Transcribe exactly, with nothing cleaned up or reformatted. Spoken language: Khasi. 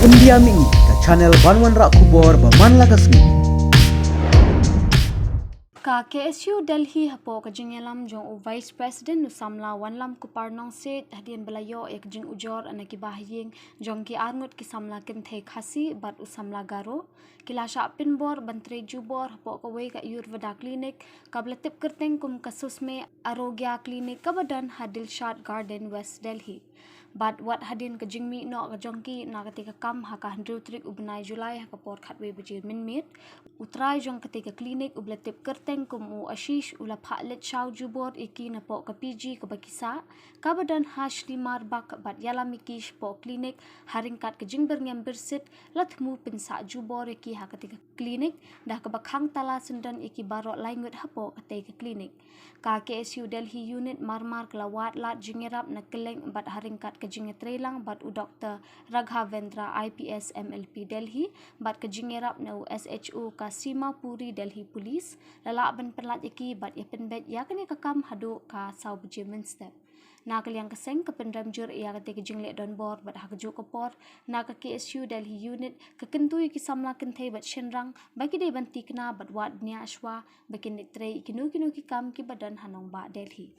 India Mini, ka channel ban wanrah khubor ba man la ka sngi. Ka K S U Delhi hapoh ka jingïalam jong u Vice President u samla Wanlam Kupar Nongsiej hadien ba la ïoh ïa ka jingujor na ki bahaïing jong ki arngut ki samla kynthei Khasi bad u samla Garo, ki la shah pynbor ban trei jubor hapoh kawei ka Ayurveda clinic kaba la tip kyrteng kum ka Susme Arogya Clinic kaba don ha Dilshad Garden, West Delhi. Bad wat hadien ka jingmih noh ka jong ki na katei ka kam ha ka hynriew tarik u bnai July ha ka por khatwei baje mynmiet, u trai jong katei ka clinic uba la tip kyrteng kum u Ashish u la phah leit shaw jubor ïa ki napoh ka P G kaba ki sah, kaba don ha Shalimar Bagh, bad ïalam ïa ki shapoh clinic ha ryngkat ka jingbyrngem byrsit, la thmu pynsah jubor ïa ki ha katei ka clinic da kaba khang tala syndon ïa ki baroh lai ngut hapoh katei ka clinic. Ka K S U Delhi Unit marmar ka la wad lad jingïarap na kylleng bad ha ryngkat ka jingïatreilang bad u Doktor Raghavendra, I P S, M L P Delhi, bad ka jingïarap na u S H O ka Simapuri Delhi Police, la lah ban pynlait ïa ki bad ïa pynbeit ïa kane ka kam haduh ka saw baje mynstep. Na ka liang ka seng, ka pynrem jur ïa katei ka jingleh donbor bad ha kajuh ka por, na ka K S U Delhi Unit ka kyntu ïa ki samla kynthei bad shynrang ba ki dei ban thikna bad wad bniah shuwa ba kin leit trei ïa kino kino ki kam kiba don ha nongbah Delhi.